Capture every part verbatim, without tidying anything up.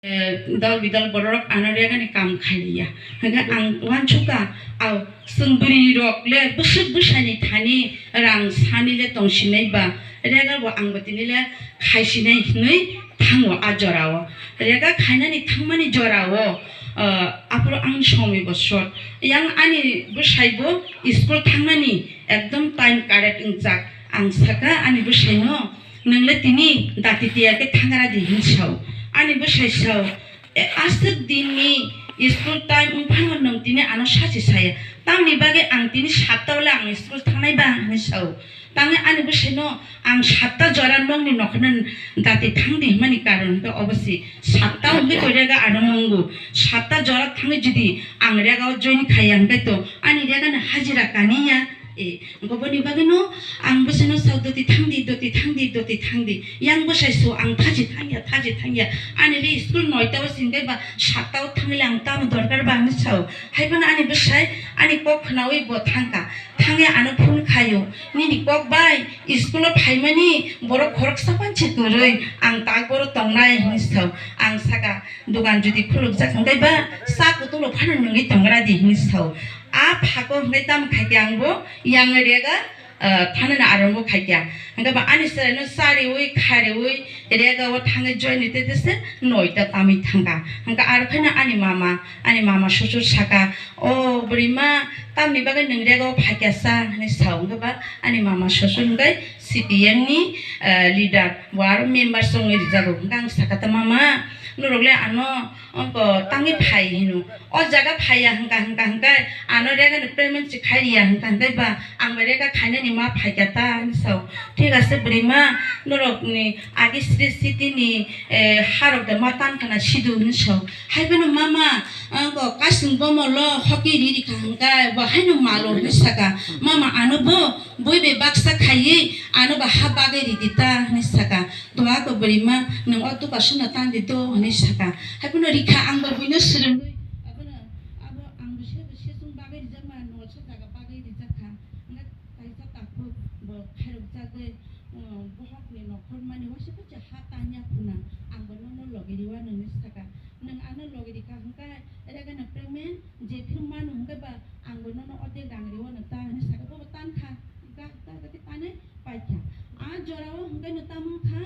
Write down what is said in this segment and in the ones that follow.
eh, dol bidal bororok ano regani kam khailiya. Hingkhe ang uansukha, au, chwng bwrwirok le bwswk bwsaini thani rang sani le tongsinai ba, rega bo ang bo tini le khaisinai hinwi thango a jorao. Rega khainani thangmani jorao, eh, aphuru ang somoi bo short. Yang ani bwsai bo school thangnani ekdom time correct wngjak. Ang saka ani bwsaino, "Nwng le tini dati tiya khe thangra di," hinwi sao. Ani bwsai sao, "E, aswk dinni school time wng phano nwng tini ano sachi saya. Tamni bagwi ang tini satta o le ang school thangnai ba?" hinwi sao. Tangwi ani bwsaino, "Ang satta jora nokni nokhorno dati thangdi," hwnmani karon hwnkhe obo se. Satta hwnkhe to rega ano wngo. Satta jora thangwi jodi ang rega o join khaiya hwnkhe to ani rega ni hajira kaniya. E, hwnkhe boni bagwino ang bwsaino sao, "Doti thangdi, doti thangdi, doti thangdi." Yang bwsai so ang thachi thangya, thachi thangya. Ani le school noita o singkhe ba satta o thangwi le ang tamo dorkar ba hinwi sao. Haiphano ani bwsai ani kok khnaui bo thangkha. Thangwi ano phone khaio, "Nini kok bai school o phaimani borok khoroksa panchi kwrwi, ang tak boro tongnai," hinwi sao. Ang saka, "Dogan jodi khulukjak hwnkhe ba cha kutung rok phano nungwi tongra di," hinwi sao. A phago hwnkhe tamo khaikhe ang bo yang rega, ah, thanani arongo khaikha. Hwnkhe ba ani chwraino chariui, khariui, rega o thangwi join ni tete se noita tamwi thangkha. Hwnkhe aro khaino ani mama, ani mama susur saka, "O bwrwima, tamni bagwi nwng rega o phaikha sa?" hinwi sao. Hwnkhe ba ani mama susur hwnkhe C P M ni, ah, leader, bo aro member se wngwi rijago. Hwnkhe ang saka ta, "Mama, norok le ano ongko tangwi phai hino. O jaga phaiya hwnkha, hwnkha, hwnkhe ano rega ni payment se khai riya hwnkha, hwnkhe ba ang bai rega khainani ma phaikha ta," hinwi sao. "Thik ase bwrwima, norokni agi sri city ni, eh, harok de ma tan khana sidu," hinwi sao. Haiphano, "Mama, ongko kasing bomo lo hoki ri rikha hwnkhe bo haino malo," hinwi saka. "Mama, ano bo bui bai baksa khaiwi ano ba ha bagwi ridi ta," hinwi saka. "Doa ko bwrwima, nwng o duka songno tang di do," hinwi saka. Haiphano rikha, ang bo buino swrwngwi, abono, abo ang bo se, bo se chwng bagwi rijakma, nolsa jaga bagwi rijakha. Hwnkhe kaisa takhuk bo khairokjagwi, um, bohokni nokhormani waisa poisa ha tanya phuna, ang bo nono logi riwa nini saka. Nwng ano logi rikha hwnkhe, regano payment jephru manu hwnkhe ba, ang bo nono ordek rang riwano ta hinwi saka, bobo tankha, ga, ga, ga khe tanwi paikha. A jorao hwnkhe no tamo wngkha,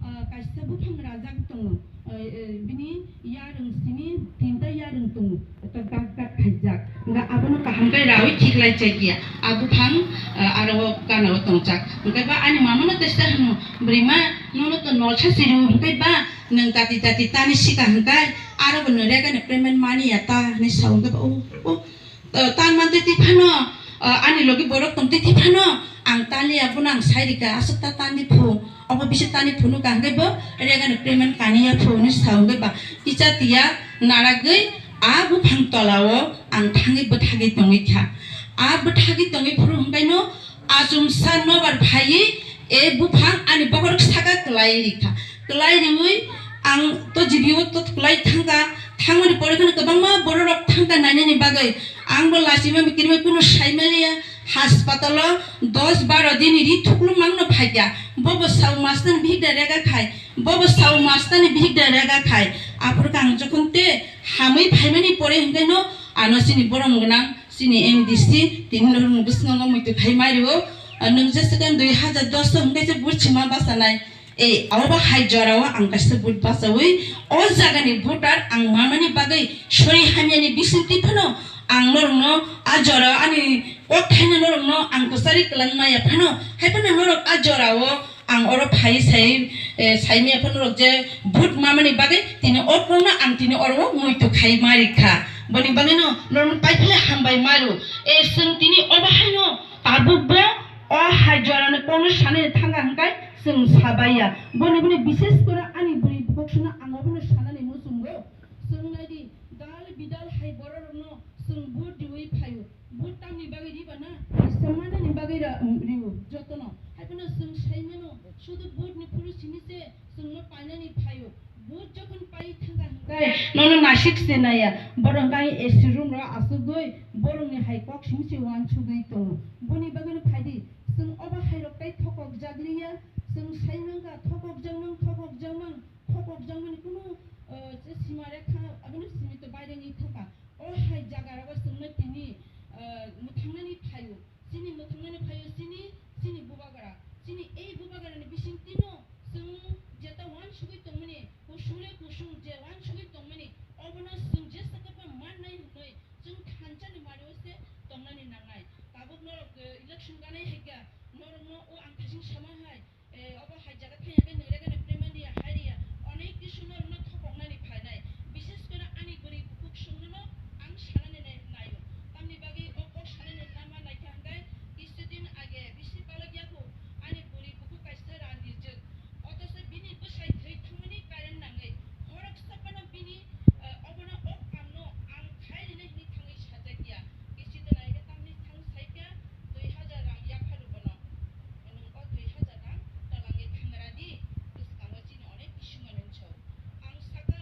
ah, kaisa buphang rajak tongo, ah, eh, bini yarwng simi tinta yarwng tongo, ota gat gat khaijak. Hwnkhe abono kaham khe raui khiklai chaikia, a buphang, ah, aro o ganao tongjak. Hwnkhe ba ani mama no testa hwno, "Bwrwima, nono to nolsa siri," hwnkhe ba, "Nwng tati tati tani sika hwnkhe, aro bo nw regano payment mani ya ta," hinwi sao. Hwnkhe ba, "O, o, o, tan mantwi twi phano, o, ani logi borok tongtwi twi phano, ang taliya, bono ang sai rikha, aswk ta tandi phu, obo bisa tani phunukha," hwnkhe bo regano payment kaniya phu hinwi sao. Hwnkhe ba kicha tiya naragwi a buphang tolao ang thangwi bwthagwi tongwi kha. A bwthagwi tongwi phuru hwnkhe no achomsa nobar phaiwi, e buphang ani bokhorok saka kwlai rikha. Kwlai riwi ang to jibio to kwlai thangkha, thangmani pore kheno kwbangma bororok thangkha nainani bagwi. Ang bo lachima mikirima kuno saimaliya, haspatalo dos baro din ri thuklumangno phaikha. Bobo sao mastani bihik da rega khai, bobo sao mastani bihik da rega khai. Aphuru khe ang jokhon te hamwi phaimani pore hwnkhe no ano chini borom gwnang, chini M D C tini norokni bwskango muitu khai mario. Nwng jesa khe dui hajar dos hwnkhe se buchima bachanai. Ei, obo hai jorao ang kaisa vote bachawi, o jagani voter ang mamani bagwi sori hamyani bisingtwi phano ang norokno a jorao ani kok thaino norokno ang kwchari kwlangmaya phano, hai phano norok a jorao ang oro phai sai, eh, saimaya phano norok je vote mamani bagwi tini orokno ang tini oro muitu khai marikha. Boni bagwino norokno paiphile hambai maru. E, chwng tini obo haino tabukbo o hai jorani kokno sanani thangkha hwnkhe chwng sabaiya. Boni, boni bishes kore ani bwrwi bukhuksano ang obono sanani muchungo. Chwng naidi, dal bidal hai bororokno chwng vote riwi phaio. Vote tamni bagwi riba na? Kaisa manani bagwi ra-, rio jotono. Hai phano chwng sai mano, sudu vote ni phuru simi se chwngno painani phaio. Vote jokhon pai thangkha hwnkhe nono nasik se naiya. Borok hwnkhe A C room ro achugwi borokni hai kok simi se uansugwi tongo. Boni bagwino phaidi, chwng obo hai rok tai thokok jak liya. Chwng sai mankha thokok jak mang, thokok jak mang, thokok jak mani kunu, O, je sima rekha, abono simi to bairengwi thangkha. O hai jaga rogo chwngno tini, eh, mwthangnani phaio. Chini mwthangnani phaio chini, chini bubagra. Chini ei bubagrani bisingtwino chwng jeta uansugwi tongmani, kusule kusung je uansugwi tongmani, obono chwng jesa kwbangma mannai hwnwi chwng thansa ni mario se tongnani nangnai. Tabuk norok, eh, election ganai hai kha, norokno o ang thasing sama hai, eh, obo hai jaga thaya khe nung rega ni primary ya, hai ya, onek kisu norokno thokoknani phainai. Bishes kore ani bwrwi bukhuk songno ang sanani nai-, naio. Tamni bagwi o kok sanani lama naikha hwnkhe, kisudin age bisi balok yaku ani bwrwi bukhuk kaisa rang rijwk. Otosa bini bwsai thwi thangmani current nangwi. Khoroksa phano bini, eh, obono o kamno ang khai rina hwnwi thangwi sajakya. Kisudin age tamni thang saikha dui hajar rang yapharu bono. Nwng o dui hajar rang twlangwi thangra di, bwskango chini onek kisu manwi chao. Ang sakha,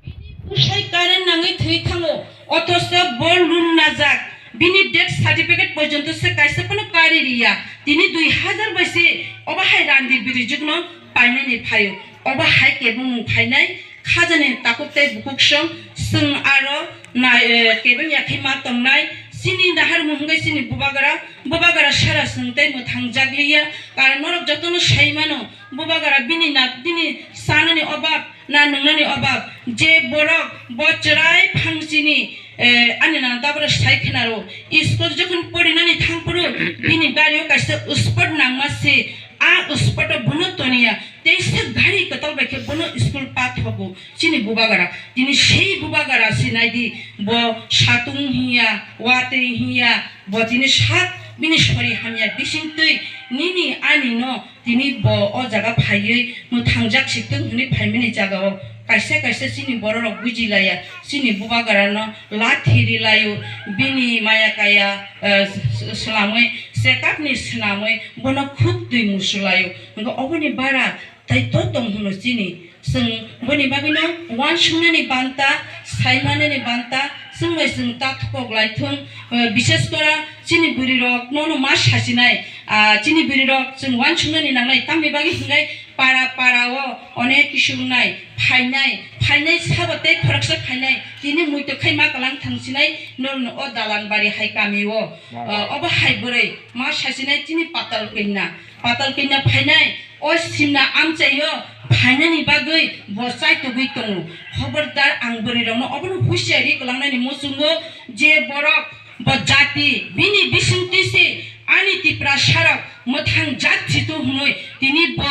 bini bwsai current nangwi thwi thango, othocho bo loan najak, bini death certificate porjonto se kaisa phano kari riya. Tini dui hajar bai se obo hai randi birijwkno painani phaio. Obo hai kebengmung phainai, khajani takhuk tei bukhuk song, chwng aro nai, eh, kebeng ya khe ma tongnai. Chini naharmung hwnkhe chini bubagra, bubagra sara chwng tei mwthang jakliya. Karon norok jotono sai mano, bubagra bini na, bini chanani obab, na nungnani obab, je borok bo chwrai phang chini, eh, ani nang tabra sai khnaro. School jokhon porinani thangphuru bini gario kaisa spot nangma se, a spot o bono toniya, teisa gari kwtal bai khe bono school pathogo chini bubagra. Tini sei bubagra se nai di, bo satung hiya, watwi hiya, bo tini sak bini sori hamya bisingtwi nini ani no Tini bo o jaga phaiwi mwthangjak si twng hwnwi phaimani jagao kaisa kaisa chini bororok buji laiya, chini bubagrano lathi ri laio, bini maya kaya, eh, s-, s-, swlamwi, chekapni swnamwi bono khuk twi musu laio. Hwnkhe oboni bara tai to tong hwno chini. Chwng boni bagwino uansuknani banta, saimanani banta, chwng bai chwng ta thokok lai thung, eh, bishes kora chini bwrwirok nono ma sachinai, ah, chini bwrwirok chwng uansuknani nangnai, tamni bagwi hwnkhe para para o onek kisu wngnai, phainai, phainai sabo tei khoroksa phainai, tini muitu khai ma kwlang thangsinai, norno o dalan bari hai kami o, ah, obo hai bwrwi ma sachinai chini Patal Kanya, Patal Kanya phainai, O simna amchaio phainani bagwi bo chaitugwi tongo. Khobordar ang bwrwirokno obono husiari kwlangnani muchungo je borok bo jati bini bisingtwi se ani Tiprasarok mwthang jat situ hwnwi tini bo,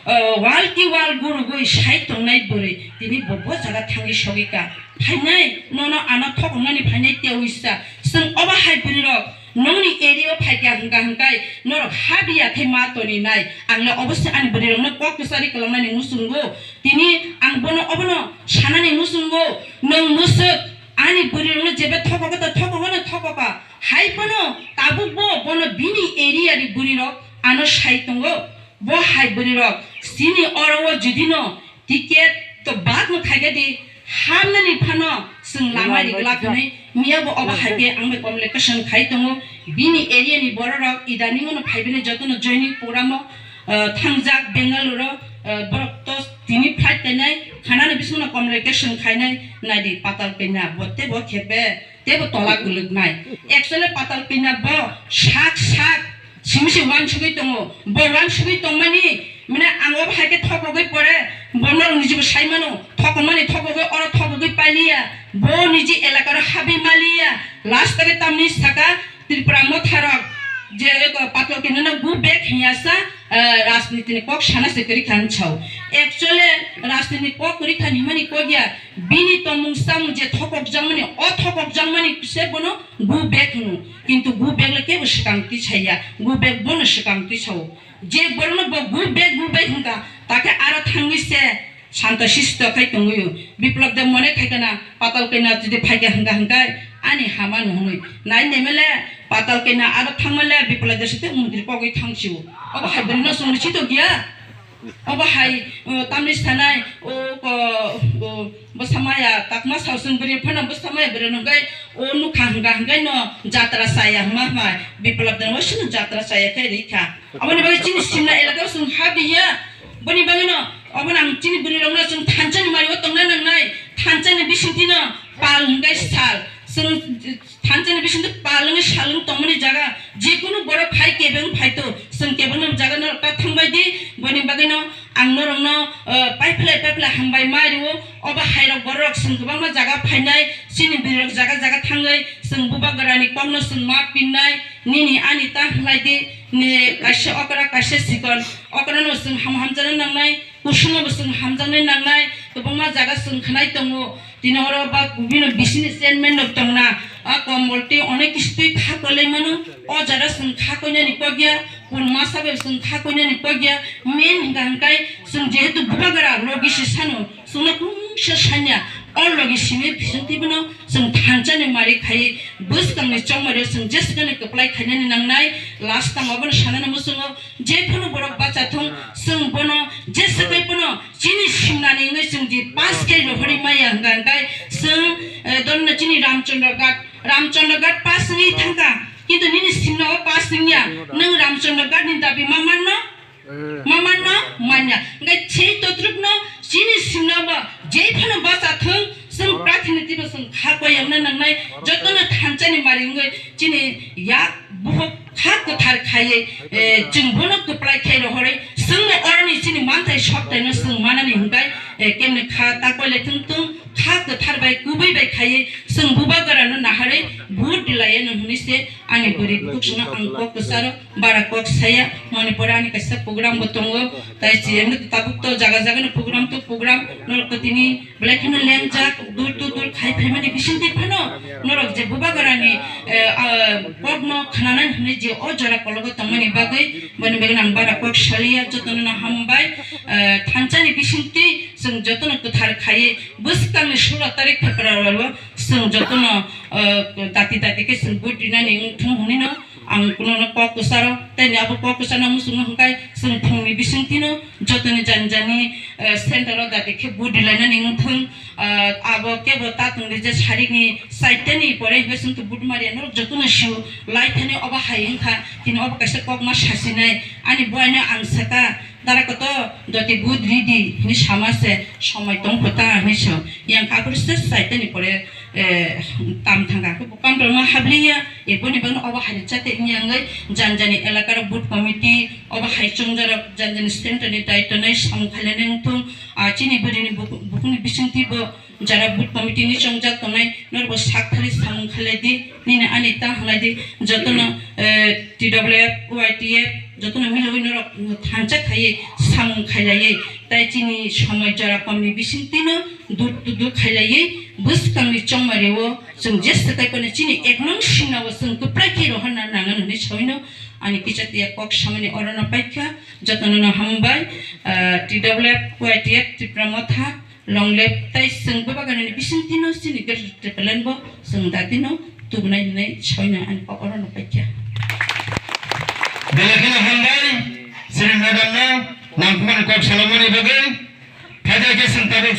eh, wal ki wal gurugwi sai tongnai bwrwi tini bo, bo jaga thangwi sogwi ka. Phainai nono ano thokongmani phainai tei wisa. Chwng obo hai bwrwirok Nongni area o phaikha hwnkha hwnkhe norok ha biya khe ma toni nai. Ang le obosi ani bwrwirokno kok kwchari kwlangnani muchungo. Tini ang bono obono sanani muchungo. Nwng mwswk ani bwrwirokno jeba thokogo ta thokogo no thokoka. Hai bono tabuk bo bono bini area ni bwrwirok ano sai tongo. Bo hai bwrwirok chini oro o judino ticket to bad no khaikhe di, hamnani phano chwng lama ri glak hwnwi miya bo obo hai khe ang bai communication khai tongo. Bini area ni bororok idaningo no phai bini jotono joining program o, eh, thangjak Bengaluru o, eh, borok to tini flight kainai, khanani bisingno communication khainai, naidi Patal Kanya bo tebo khepe tebo tola kwlwknai. Actually Patal Kanya bo sak sak Simi se uansugwi tongo. Bo uansugwi tongmani, mane ang obo hai khe thokogwi pore, bo norok niji bo sai mano, thokokmani thokogwi oro thokogwi pailiya, bo niji elakaro habwi maliya, last o tamni saka Tripura motharok je, eh, Patal Kanya no go back hiya sa, eh, rajniti ni kok sana se kwrwi kha hinwi sao. Actually rajniti ni kok kwrwi kha hinmani kok ya, bini tongmung samung je thokokjakmani, o thokokjakmani se bono go back hwno. Kintu go back le kebo swkang tisaiya, go back bono swkang tisao. Je borokno bo go back, go back hwnkha, takhe aro thangwi se santa sisto khai tongwio. Biplab de mone khai kana Patal Kanya jodi phaikha hwnkha hwnkhe ani hama no hwnwi. Nai nemele Patal Kanya aro thangmale Biplab de site mundri pogwi thangsio. Obo hai bwrwino chwngno sito giya. Obo hai, o, tamni sanai, o, ko, o, bwsa maya takma sausung bwrwi phano bwsa maya bwrwi nungkhe o nukha hwnkha hwnkhe no jatra chaya hwnma hwnma Biplab de no sino jatra chaya khe rikha. Aboni bagwi chini simna elaka o chwng ha biya, boni bagwi no Obo nang chini bwrwi rokno chwng thansa ni mari o tongna nangnai, thansa ni bisingtwi no pal hwnkhe sal. Chwng thansa ni bisingtwi pal wngwi sal wng tongmani jaga, jekunu borok phai kebeng phai to, chwng kebengno jaga no ta thangbai di, boni bagwi no ang norokno, eh, paiphlai paiphlai hambai ma rio. Obo hai rok borok chwng kwbangma jaga phainai, chini bwrwi rok jaga jaga thangwi chwng bubagra ni kokno chwng ma pinnai, nini ani ta hwnlai di, ni kaisa okra kaisa sikon, okra no chwng ham hamjana nangnai. Kusuno bo chwng hamjaknai nangnai, kwbangma jaga chwng khnai tongo. Tini oro ba bini bisini chairman rok tongna, a Kombolti onek kistwi kha kwlai mano. O jaga chwng kha koinani kok ya, pun masa bai chwng kha koinani kok ya. Main hwnkha hwnkhe chwng jehetu bubagra logi se sano, chwngno kungsa sanya. O logi simi bisingtwi bono chwng thansani mari khai bwskangni chongmari chwng jeswkani kwplai khainani nangnai. Last tamo bono sanani muchungo, je phano borok bacha thung, chwng bono jesa kai phano chini simnani wngwi chwng di pass khe rohorwi maya hwnkha hwnkhe chwng, eh, donna chini Ramchandra Ghat, Ramchandra Ghat pass wngwi thangkha, kintu nini simna o pass wngya, nwng Ramchandra Ghat ni dabi ma manno, ma manno manya. Hwnkhe sei totrukno chini simna bo je phano bacha thung, chwng prathiniti bo chwng kha koyamna nangnai, jotono thansani mari wngwi chini yak buhok kha kwthar khaiwi, eh, chwng bono kwplai khai rohorwi, chwngno oroni chini manthai soktaino chwng manani hwnkhe, eh, kemni kha ta koile thung thung, kha kwthar bai kubui bai khaiwi chwng bubagrano naharwi vote dilaiya no hwnwi se ani bwrwi bukhuk songno ang kok kwcharo bara kok saya. Moni pore ani kaisa program bo tongo, tai chiyamno tabuk to jaga jaga no program to program norok to tini belai kheno lengjak, dur to dur khai phaimani bisingtwi phano norok je bubagrani, eh, ah, kokno khnanani hwnwi je o jora kologo tongmani bagwi, boni bagwi ang bara kok saliya, jotono no hambai, eh, thansani bisingtwi chwng jotono kwthar khaiwi bwskangni sulo tarik February o chwng jotono, eh, dati dati khe chwng vote rinani wngthung hwnwi no ang kunono kok kwcharo, tei abo kok kwchano muchungo hwnkhe chwng phungni bisingtwino jotoni jani jani, eh, center o dati khe vote rilainani wngthung, eh, abo kebo ta tongdi je sarikni chaitani pore hwnkhe chwng to vote mariya norok jotono sio lai thani obo hai wngkha, tini obo kaisa kokma sasinai ani buaino ang saka. Dara koto doti vote ridi hini sama se somoi tong kota hini so. Yang kakur se saitani pore, eh, tam thanga ko bukan roma habliya, e boni bang obo hari chate ini yang gai janjani elakar vote committee obo hai chongjaro janjani center ni daito nai samung khailene wngthung, ah, chini bwrwini buku-, bukuni bisingtwi bo jara booth committee ni chongjak tongnai norokbo sak thari samung khailai di, nini ani ta halai di, jotono, eh, T W F, Y T F, jotono milogwi norok thansa khaiwi samung khailaiwi, tai chini somoi jora komni bisingtwino dur dur khailaiwi bwskangni chongmari o chwng jesa taiphano chini ek nong simna o chwng kwplai khe rohorna nangan hwnwi sawino ani kicha tiya kok samani orono paikha, jotono no hambai, eh, T W F, Y T F, Tipra Motha, Long live, tai chwng bubagrani bisingtwino chini Greater Tipraland bo chwng datino tubunai hinwi sawino ani kok orono paikha. Belai kheno hambai, chini madam no nangkukmani kok salomani bagwi, phaida khe chwng tabuk